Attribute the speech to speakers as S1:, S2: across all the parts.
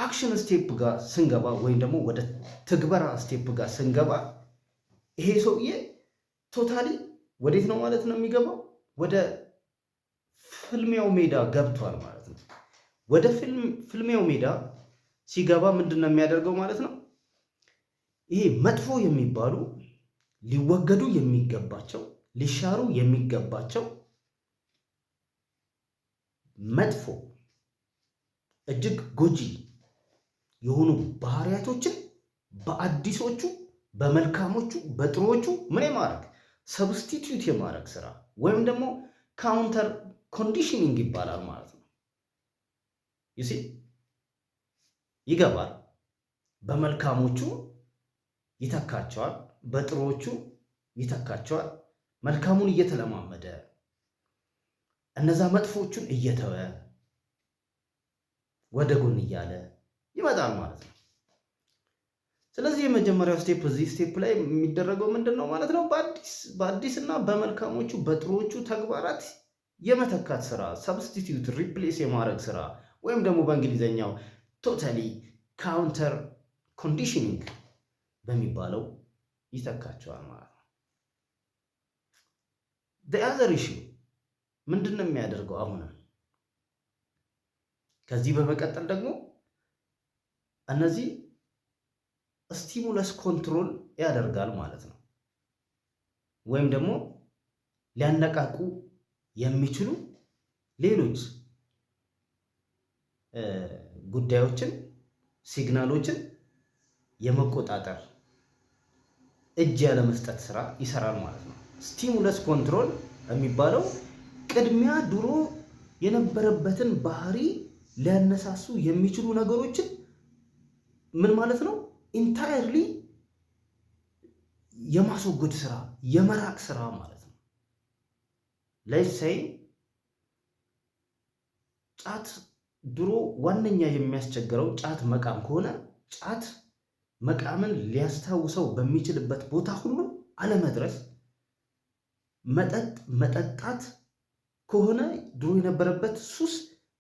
S1: Action step ጋር ስንገባ ወይም ደግሞ ወደ ትግበራ step ጋር ስንገባ ይሄ ሰውዬ totally ወዴት ነው ማለት ነው የሚገባው? ወደ ፍልሚያው ሜዳ ገብቷል ማለት ነው። ወደ ፍልሚያው ሜዳ ሲገባ ምንድን ነው የሚያደርገው ማለት ነው? ይሄ መጥፎ የሚባሉ፣ ሊወገዱ የሚገባቸው፣ ሊሻሩ የሚገባቸው መጥፎ እጅግ ጎጂ የሆኑ ባህሪያቶችን በአዲሶቹ፣ በመልካሞቹ፣ በጥሩዎቹ ምን የማድረግ፣ substitute የማድረግ ስራ ወይም ደግሞ counter conditioning ይባላል ማለት ነው። You see፣ ይገባል፣ በመልካሞቹ ይተካቸዋል፣ በጥሩዎቹ ይተካቸዋል። መልካሙን እየተለማመደ እነዛ መጥፎቹን እየተወ ወደ ጎን እያለ ይመጣል ማለት ነው። ስለዚህ የመጀመሪያው step፣ እዚህ step ላይ የሚደረገው ምንድን ነው ማለት ነው? በአዲስ እና በመልካሞቹ በጥሩዎቹ ተግባራት የመተካት ስራ፣ substitute replace የማድረግ ስራ ወይም ደግሞ በእንግሊዝኛው totally counter conditioning በሚባለው ይተካቸዋል ማለት ነው። Other issue ምንድን ነው የሚያደርገው? አሁንም ከዚህ በመቀጠል ደግሞ እነዚህ stimulus control ያደርጋል ማለት ነው። ወይም ደግሞ ሊያነቃቁ የሚችሉ ሌሎች ጉዳዮችን፣ signal ኦችን የመቆጣጠር፣ እጅ ያለመስጠት ስራ ይሰራል ማለት ነው። Stimulus control የሚባለው ቅድሚያ ድሮ የነበረበትን ባህሪ ሊያነሳሱ የሚችሉ ነገሮችን ምን ማለት ነው? Entirely የማስወገድ ስራ፣ የመራቅ ስራ ማለት ነው። Let's say ጫት፣ ድሮ ዋነኛ የሚያስቸግረው ጫት መቃም ከሆነ ጫት መቃምን ሊያስታውሰው በሚችልበት ቦታ ሁሉ አለመድረስ፣ መጠጥ መጠጣት ከሆነ ድሮ የነበረበት ሱስ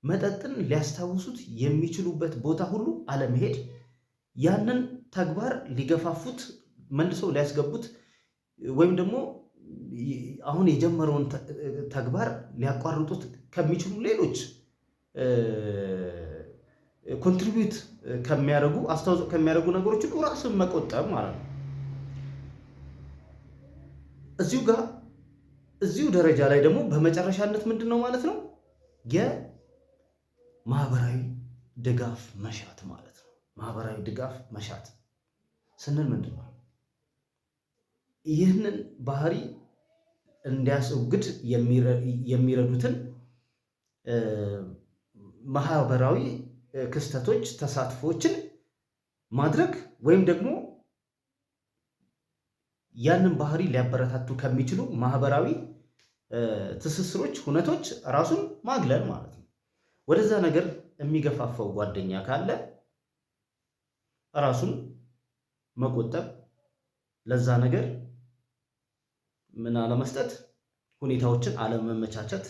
S1: መጠጥን ሊያስታውሱት የሚችሉበት ቦታ ሁሉ አለመሄድ፣ ያንን ተግባር ሊገፋፉት፣ መልሰው ሊያስገቡት ወይም ደግሞ አሁን የጀመረውን ተግባር ሊያቋርጡት ከሚችሉ ሌሎች contribute ከሚያደርጉ፣ አስተዋጽኦ ከሚያደርጉ ነገሮች ሁሉ ራስን መቆጠብ ማለት ነው። እዚሁ ጋር፣ እዚሁ ደረጃ ላይ ደግሞ በመጨረሻነት ምንድን ነው ማለት ነው? የማህበራዊ ድጋፍ መሻት ማለት ነው። ማህበራዊ ድጋፍ መሻት ስንል ምንድን ነው? ይህንን ባህሪ እንዲያስወግድ የሚረዱትን ማህበራዊ ክስተቶች፣ ተሳትፎችን ማድረግ ወይም ደግሞ ያንን ባህሪ ሊያበረታቱ ከሚችሉ ማህበራዊ ትስስሮች፣ ሁነቶች ራሱን ማግለል ማለት ነው። ወደዛ ነገር የሚገፋፋው ጓደኛ ካለ ራሱን መቆጠብ፣ ለዛ ነገር ምን አለመስጠት፣ ሁኔታዎችን አለመመቻቸት፣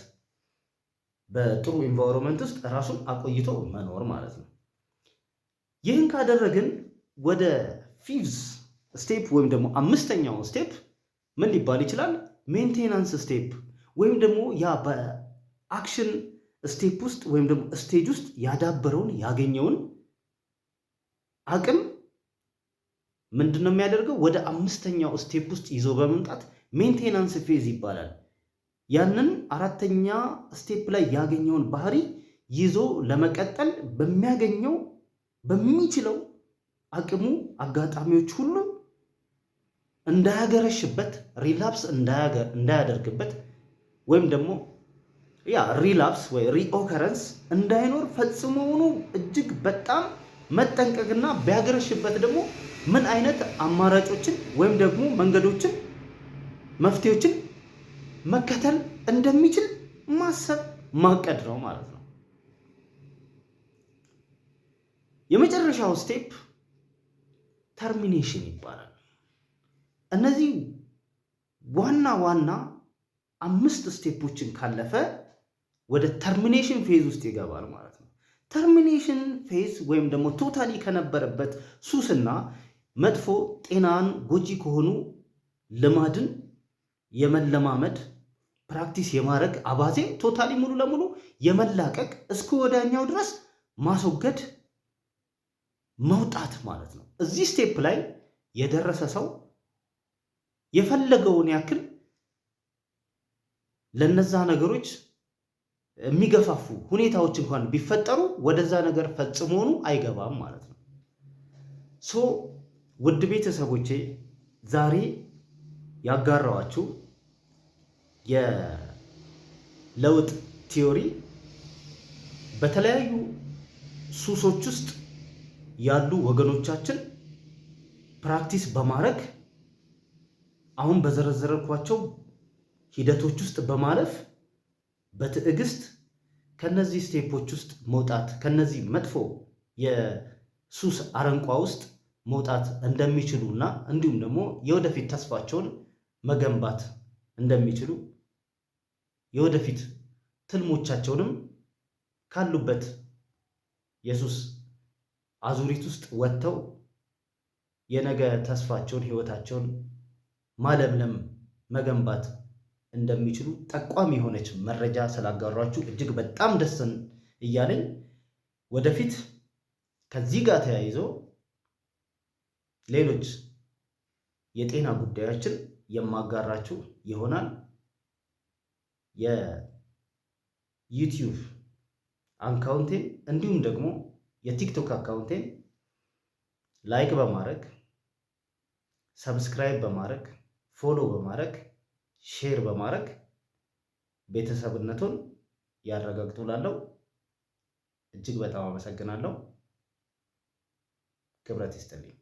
S1: በጥሩ environment ውስጥ ራሱን አቆይቶ መኖር ማለት ነው። ይህን ካደረግን ወደ fifth step ወይም ደግሞ አምስተኛው step ምን ሊባል ይችላል? Maintenance step ወይም ደግሞ ያ በ action step ውስጥ ወይም ደግሞ stage ውስጥ ያዳበረውን፣ ያገኘውን አቅም ምንድን ነው የሚያደርገው? ወደ አምስተኛው step ውስጥ ይዞ በመምጣት maintenance phase ይባላል። ያንን አራተኛ step ላይ ያገኘውን ባህሪ ይዞ ለመቀጠል በሚያገኘው፣ በሚችለው አቅሙ አጋጣሚዎች ሁሉ እንዳያገረሽበት፣ relapse እንዳያደርግበት ወይም ደግሞ ያ relapse ወይ reoccurrence እንዳይኖር ፈጽሞውኑ እጅግ በጣም መጠንቀቅና ቢያገረሽበት ደግሞ ምን አይነት አማራጮችን ወይም ደግሞ መንገዶችን፣ መፍትሄዎችን መከተል እንደሚችል ማሰብ፣ ማቀድ ነው ማለት ነው። የመጨረሻው step termination ይባላል። እነዚህ ዋና ዋና አምስት step ኦችን ካለፈ ወደ termination phase ውስጥ ይገባል ማለት ነው። Termination phase ወይም ደግሞ totally ከነበረበት ሱስና መጥፎ ጤናን ጎጂ ከሆኑ ልማድን የመለማመድ፣ practice የማድረግ አባዜ totally ሙሉ ለሙሉ የመላቀቅ፣ እስከ ወዲያኛው ድረስ ማስወገድ፣ መውጣት ማለት ነው። እዚህ step ላይ የደረሰ ሰው የፈለገውን ያክል ለነዛ ነገሮች የሚገፋፉ ሁኔታዎች እንኳን ቢፈጠሩ ወደዛ ነገር ፈጽሞኑ አይገባም ማለት ነው። So ውድ ቤተሰቦቼ፣ ዛሬ ያጋራኋችሁ የለውጥ theory በተለያዩ ሱሶች ውስጥ ያሉ ወገኖቻችን practice በማድረግ፣ አሁን በዘረዘርኳቸው ሂደቶች ውስጥ በማለፍ፣ በትዕግስት ከነዚህ step ኦች ውስጥ መውጣት፣ ከነዚህ መጥፎ የሱስ አረንቋ ውስጥ መውጣት እንደሚችሉ እና እንዲሁም ደግሞ የወደፊት ተስፋቸውን መገንባት እንደሚችሉ፣ የወደፊት ትልሞቻቸውንም ካሉበት የሱስ አዙሪት ውስጥ ወጥተው የነገ ተስፋቸውን፣ ህይወታቸውን ማለምለም፣ መገንባት እንደሚችሉ ጠቋሚ የሆነች መረጃ ስላጋራኋችሁ እጅግ በጣም ደስ እያለኝ፣ ወደፊት ከዚህ ጋር ተያይዞ ሌሎች የጤና ጉዳዮችን የማጋራችሁ ይሆናል። የ YouTube account ኤን እንዲሁም ደግሞ የ TikTok account ኤን like በማድረግ፣ subscribe በማድረግ፣ follow በማድረግ፣ share በማድረግ ቤተሰብነቱን ያረጋግጡ እላለሁ። እጅግ በጣም አመሰግናለሁ። ክብረት ይስጥልኝ።